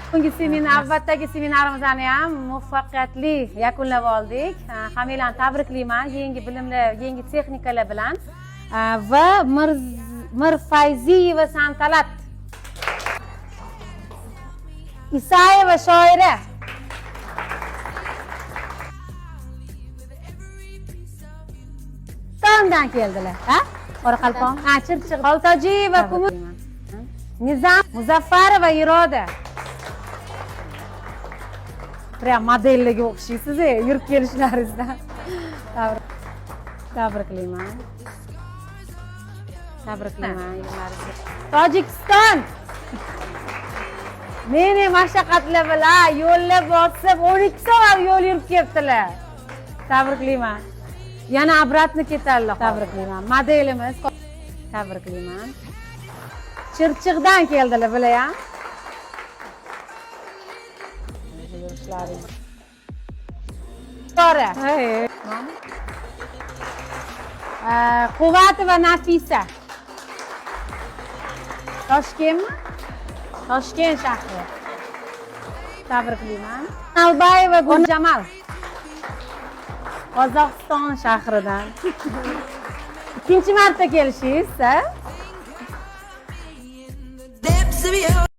Bugungi seminar, navbatdagi seminarimizni ham muvaffaqiyatli yakunlab oldik. Hammanglarni tabriklayman yangi bilimlar, yangi texnikalar bilan. Va Mirfayziyeva Santalat, Isayeva Shoira, Tondan keldilar, ha? Qoraqalpoq, ha, Chirchiq, Xoltojiyeva Kumush, Nizam Muzaffarova Iroda. Prям modellarga o'xshaysiz, yurib kelishlaringizdan. Tabriklayman. Tabriklayman. Tojikiston. Meni mashaqqatlar bilan yo'llar bosib 12 soat yo'l yurib kelibdilar. Tabriklayman. Yana обратно ketadilar. Tabriklayman. Modelimiz. Tabriklayman. Chirchiqdan keldilar bular ham. Yurishlaringiz. To'g'ri. Quvvatova Nafisa. Toshkentmi? Toshkent shahri. Tabriklayman. Albayeva Guljamal. Qozog'iston shahridan. Ikkinchi marta kelishingiz, ha? Depths of your